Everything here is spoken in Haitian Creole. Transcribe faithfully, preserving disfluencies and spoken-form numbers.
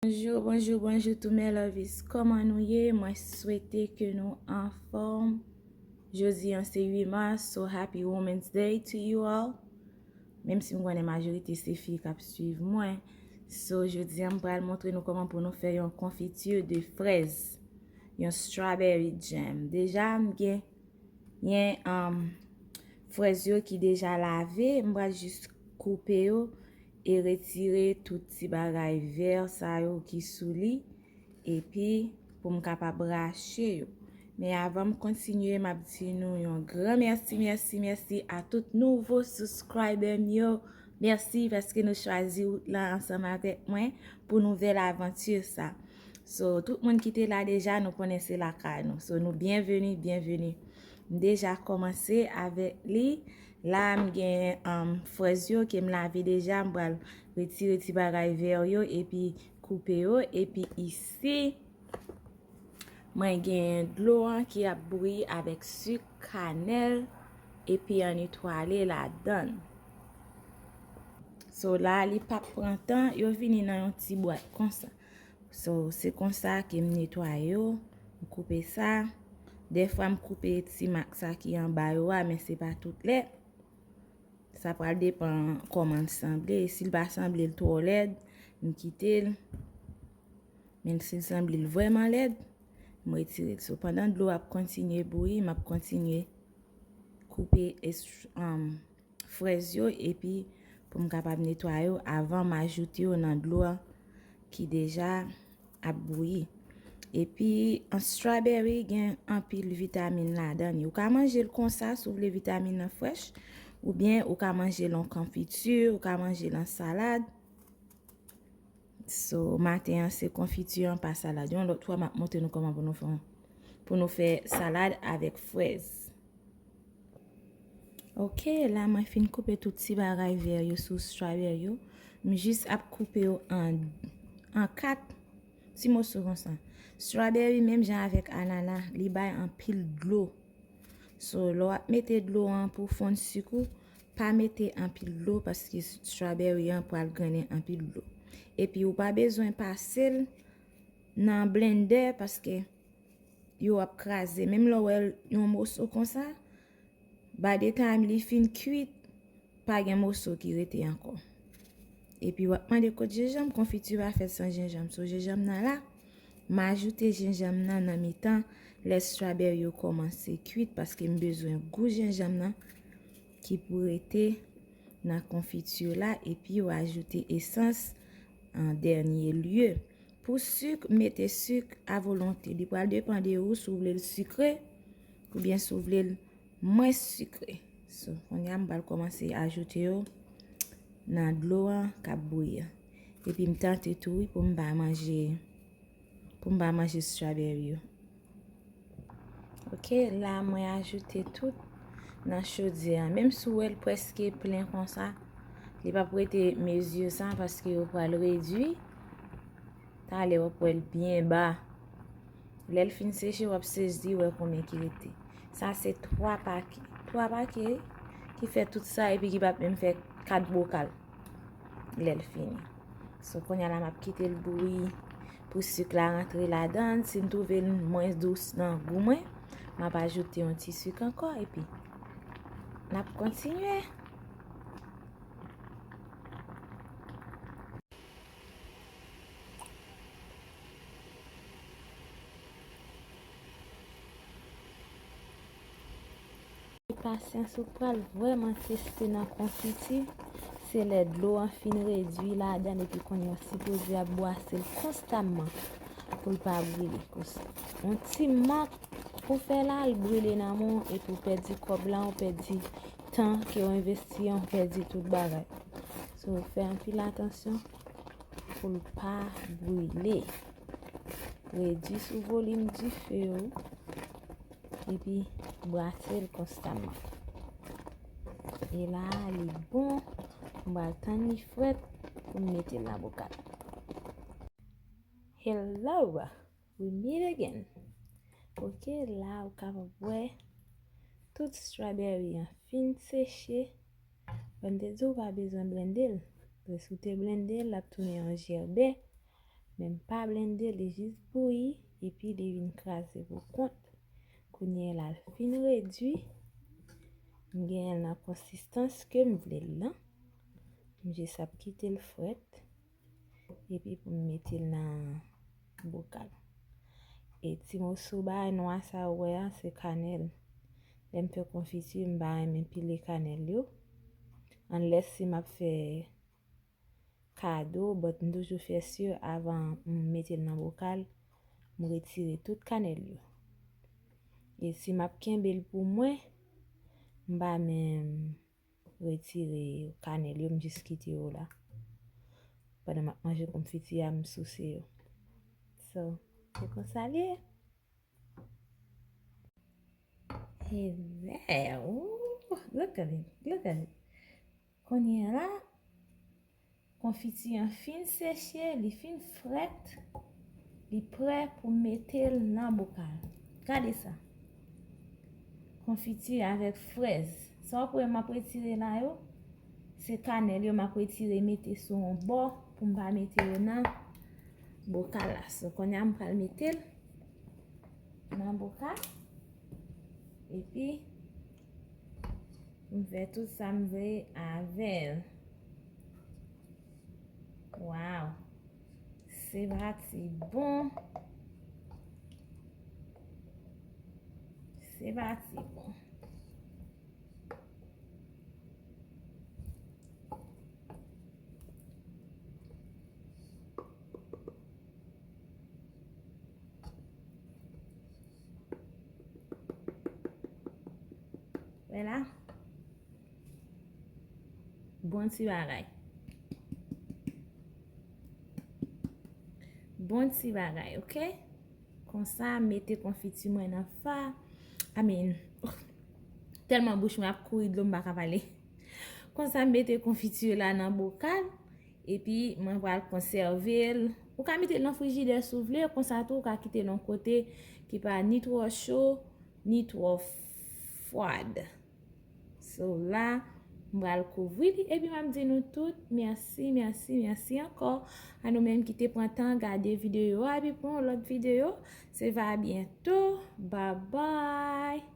Bonjou, bonjou, bonjou tou mes lovies. Kòman nou ye? Mwen swete ke nou anfòm. Jodi an se uit mas, so happy Women's Day to you all. Menm si m konnen majorite se fi k ap swiv mwen. So, jodi an m pral montre nou kòman pou nou fè yon konfiti de frèz, yon strawberry jam. Deja, m gen, gen, um, frèz yo ki deja lave, m pral jis koupe yo e retire tout ti bagay vè sa yo ki sou li, epi pou m kapab rache yo. Men avan m kontinye, m ap di nou yon gran mèsi, mèsi, mèsi a tout nouvo subscriber m yo. Mèsi paske nou chwazi wout la ansanm avèk mwen pou nouvèl avanti sa. So, tout moun ki te la deja, nou konnen se lakay nou. So, nou byenveni, byenveni. M deja kòmanse avèk li. La, m gen, um, frèz yo ke m lave deja. M pral retire ti bagay vè yo epi koupe yo. Epi isi, mwen gen dlo an ki ap bouyi avèk sik, kanèl, epi ann etwale ladan l. So, la, li p ap pran tan, yo vini nan yon ti bwat konsa. So, se konsa ke m netwaye yo, m koupe sa. Dèfwa m koupe ti mak sa ki anba yo a, men se pa tout lè. Sa pral depann kòman l sanble. Si l pa sanble l twò lèd, m kite l. Men si l sanble l vrèman lèd, m retire l. So, pandan dlo ap kontinye bouyi, m ap kontinye koupe es-, um, frèz yo, epi pou m kapab netwaye yo avan m ajoute yo nan dlo a ki deja ap bouyi. Epi, an strawberry gen anpil vitamin ladan li. Ou ka manje l konsa si w vle vitamin nan frèch, oubyen ou ka manje l an konfiti, ou ka manje l an salad. So, maten an se konfiti an, pa salad. Yon lòt fwa, m ap montre nou kòman pou nou fè, pou nou fè salad avèk frèz. Ok, la mwen fin koupe tout ti bagay vè yo sou strawberry yo. M jis ap koupe yo an, an kat ti moso konsa. Strawberry, menm jan avèk anana, li bay anpil dlo. So, lè w ap mete dlo an pou fonn sik ou, pa mete anpil dlo paske strawberry an pral grennen anpil dlo. Epi ou pa bezwen pase l nan blendè paske yo ap kraze. Menm lè w wè l yon moso konsa, by the time li fin kwit, pa gen moso ki rete ankò. Epi w ap mande kot jenjanm, konfiti pa fèt san jenjanm. So, jenjanm nan la, m ajoute jenjanm nan nan mitan lè strawberry yo kòmanse kwit, paske m bezwen gou jenjanm nan ki pou rete nan konfiti la, epi w ajoute esans an dènye lye. Pou sik, mete sik a volonte. Li pral depann de ou si w vle l sikre oubyen si w vle l mwens sikre. So, kounye a, m pral kòmanse ajoute yo nan dlo an k ap bouyi an. Epi m tante tou, wi, pou m pa manje, pou m pa manje strawberry yo. Ok, la mwen ajoute tout nan chodyè a. Menm si w wè l prèske plen konsa, li p ap rete mezi sa paske yo pral redui. Talè w ap wè l byen ba. Lè l fin seche, w ap sezi wè konbyen ki rete. Sa se twa pake. Twa pake ki fè tout sa epi ki p ap menm fè kat bokal lè l fini. So, kounye a la, m ap kite l bouyi pou sik la rantre ladan l. Si m twouve l mwens dous nan gou mwen, m ap ajoute yon ti sik ankò, epi n ap kontinye. Pasyans ou pral vrèman teste nan konfiti, se lè dlo an fin redui ladan l epi kounye a w sipoze ap bwase l konstamman pou l pa brile. Yon ti mank ou fè la, l brile nan men w epi w pèdi kòb la, w pèdi tan ke w envesti an, w pèdi tout bagay. So, fè anpil atansyon pou l pa brile. Redui sou volim dife w epi bwase l konstamman. E la, li bon. M pral tann li frèt pou m mete l nan bokal. Hello, we meet again. Ok, la ou kapab wè tout strawberry an fin seche. Ban m te di w pa bezwen blende l. Paske si w te blende l, l ap tounen yon jèbè. Men m pa blende, li jis bouyi, epi li vin kraze pou kont. Kounye a l fin redui. M genyen l nan konsistans ke m vle l lan. M jis ap kite l frèt. Epi pou m mete l nan bokal. E ti moso bagay nwa sa ou wè a, se kanèl. Lè m fè konfiti, m pa renmen pile kanèl yo. Unless si m ap fè kado, but m toujou fè si avan m mete l nan bokal, m retire tout kanèl yo. E si m ap kenbe l pou mwen, m pa menm retire kanèl yo, m jis kite yo la. Pandan m ap manje konfiti a, m souse yo. So, se konsa l ye. Hello! Look at it, look at it. Kounye a la, konfiti an fin seche, li fin frèt, li prè pou mete l nan bokal. Gade sa. Konfiti avèk frèz. Sa w ap wè m ap retire la yo, se kanèl yo m ap retire mete sou yon bò pou m pa mete yo nan bokal la. So, kounye a m pral mete l nan bokal. Epi, m fè tout sa m vle avè l. Wow! Se pati bon. Se pati bon. Wè la. Bon ti bagay. Bon ti bagay, oke? Konsa, mete konfiti mwen nan fa. I mean, tèlman bouch mwen ap kouri dlo, m pa ka pale. Konsa, mete konfiti la nan bokal. Epi, mwen pral konsève l. Ou ka mete l nan frijidè si w vle. Konsa tou, ou ka kite l yon kote ki pa ni twò cho, ni twò fwad. So la, m pral kouvri li epi m ap di nou tout mèsi, mèsi, mèsi ankò a nou menm ki te pran tan gade videyo a. Epi pou yon lòt videyo, se va byento. Bye bye.